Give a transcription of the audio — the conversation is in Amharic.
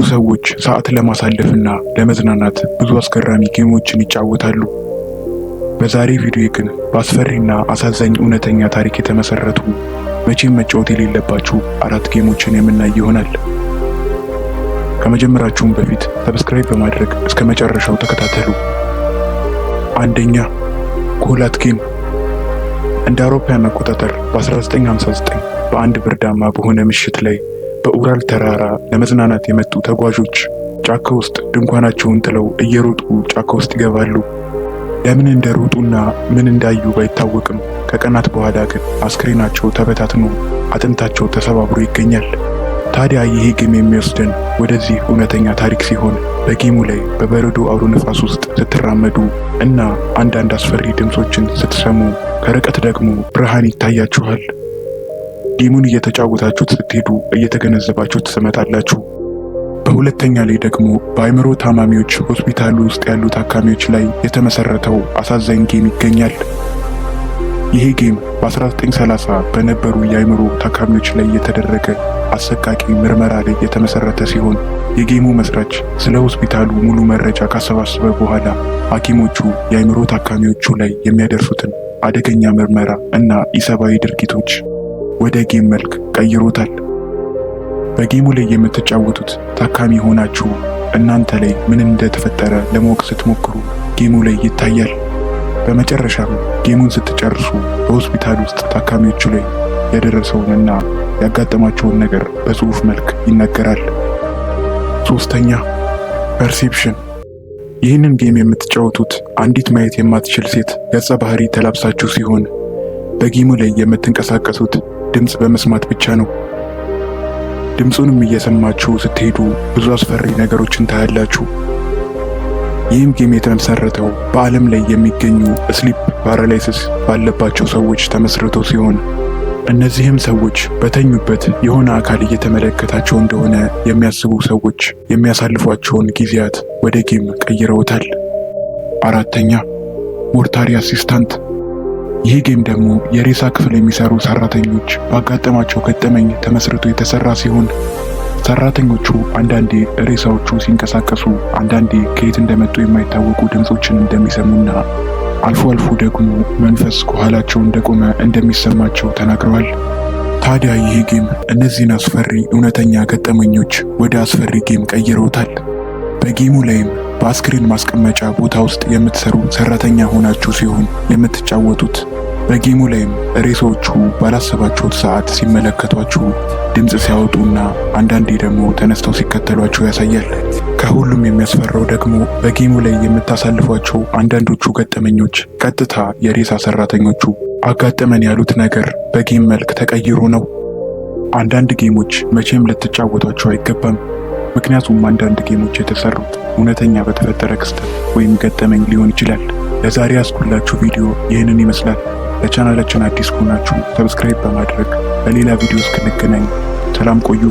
ሰዎች ሰዓት ለማሳለፍና ለመዝናናት ብዙ አስገራሚ game ኦችን ይጫወታሉ። በዛሬ ቪዲዮ ግን በአስፈሪና አሳዛኝ እውነተኛ ታሪክ የተመሰረቱ መቼም መጫወት የሌለባችሁ አራት game ኦችን የምናይ ይሆናል። ከመጀመራችሁም በፊት subscribe በማድረግ እስከ መጨረሻው ተከታተሉ። አንደኛ፣ Kholat game። እንደ አውሮፓውያን አቆጣጠር በ1959 በአንድ ብርዳማ በሆነ ምሽት ላይ በኡራል ተራራ ለመዝናናት የመጡ ተጓዦች ጫካ ውስጥ ድንኳናቸውን ጥለው እየሮጡ ጫካ ውስጥ ይገባሉ። ለምን እንደሮጡና ምን እንዳዩ ባይታወቅም ከቀናት በኋላ ግን አስክሬናቸው ተበታትኖ አጥንታቸው ተሰባብሮ ይገኛል። ታዲያ ይሄ game የሚወስደን ወደዚህ እውነተኛ ታሪክ ሲሆን በ game ኡ ላይ በበረዶ አውሎ ነፋስ ውስጥ ስትራመዱ እና አንዳንድ አስፈሪ ድምፆችን ስትሰሙ ከርቀት ደግሞ ብርሃን ይታያችኋል። Game ኡን እየተጫወታችሁት ስትሄዱ እየተገነዘባችሁት ትመጣላችሁ። በሁለተኛ ላይ ደግሞ በአእምሮ ታማሚዎች ሆስፒታል ውስጥ ያሉ ታካሚዎች ላይ የተመሰረተው አሳዛኝ game ይገኛል። ይሄ game በ1930 በነበሩ የአእምሮ ታካሚዎች ላይ የተደረገ አሰቃቂ ምርመራ ላይ የተመሰረተ ሲሆን የ game ኡ መስራች ስለ ሆስፒታሉ ሙሉ መረጃ ካሰባሰበ በኋላ ሐኪሞቹ የአእምሮ ታካሚዎቹ ላይ የሚያደርሱትን አደገኛ ምርመራ እና ኢሰብአዊ ድርጊቶች ወደ game መልክ ቀይሮታል። በ game ኡ ላይ የምትጫወቱት ታካሚ ሆናችሁ እናንተ ላይ ምን እንደተፈጠረ ለማወቅ ስትሞክሩ game ኡ ላይ ይታያል። በመጨረሻም game ኡን ስትጨርሱ በሆስፒታል ውስጥ ታካሚዎቹ ላይ የደረሰውንና ያጋጠማቸውን ነገር በጽሁፍ መልክ ይነገራል። ሶስተኛ፣ Perception። ይህንን game የምትጫወቱት አንዲት ማየት የማትችል ሴት ገጸ ባህሪ ተላብሳችሁ ሲሆን በ game ኡ ላይ የምትንቀሳቀሱት ድምፅ በመስማት ብቻ ነው። ድምፁንም እየሰማችሁ ስትሄዱ ብዙ አስፈሪ ነገሮችን ታያላችሁ። ይህም game የተመሰረተው በዓለም ላይ የሚገኙ sleep paralysis ባለባቸው ሰዎች ተመስርቶ ሲሆን እነዚህም ሰዎች በተኙበት የሆነ አካል እየተመለከታቸው እንደሆነ የሚያስቡ ሰዎች የሚያሳልፏቸውን ጊዜያት ወደ game ቀይረውታል። አራተኛ፣ Mortuary Assistant። ይህ game ደግሞ የሬሳ ክፍል የሚሰሩ ሰራተኞች ባጋጠማቸው ገጠመኝ ተመስርቶ የተሰራ ሲሆን ሰራተኞቹ አንዳንዴ ሬሳዎቹ ሲንቀሳቀሱ፣ አንዳንዴ ከየት እንደመጡ የማይታወቁ ድምፆችን እንደሚሰሙና አልፎ አልፎ ደግሞ መንፈስ ከኋላቸው እንደቆመ እንደሚሰማቸው ተናግረዋል። ታዲያ ይህ game እነዚህን አስፈሪ እውነተኛ ገጠመኞች ወደ አስፈሪ game ቀይረውታል። በ game ኡ ላይም በአስክሬን ማስቀመጫ ቦታ ውስጥ የምትሰሩ ሰራተኛ ሆናችሁ ሲሆን የምትጫወቱት። በ game ኡ ላይም ሬሳዎቹ ባላሰባችሁት ሰዓት ሲመለከቷችሁ ድምፅ ሲያወጡና አንዳንዴ ደግሞ ተነስተው ሲከተሏችሁ ያሳያል። ከሁሉም የሚያስፈራው ደግሞ በ game ኡ ላይ የምታሳልፏቸው አንዳንዶቹ ገጠመኞች ቀጥታ የሬሳ ሰራተኞቹ አጋጠመን ያሉት ነገር በ game መልክ ተቀይሮ ነው። አንዳንድ game ኦች መቼም ልትጫወቷቸው አይገባም። ምክንያቱም አንዳንድ game ኦች የተሰሩት እውነተኛ በተፈጠረ ክስተት ወይም ገጠመኝ ሊሆን ይችላል። ለዛሬ ያስኩላችሁ ቪዲዮ ይህንን ይመስላል። ለቻናላችን አዲስ ከሆናችሁ subscribe በማድረግ በሌላ ቪዲዮ እስክንገናኝ ሰላም ቆዩ።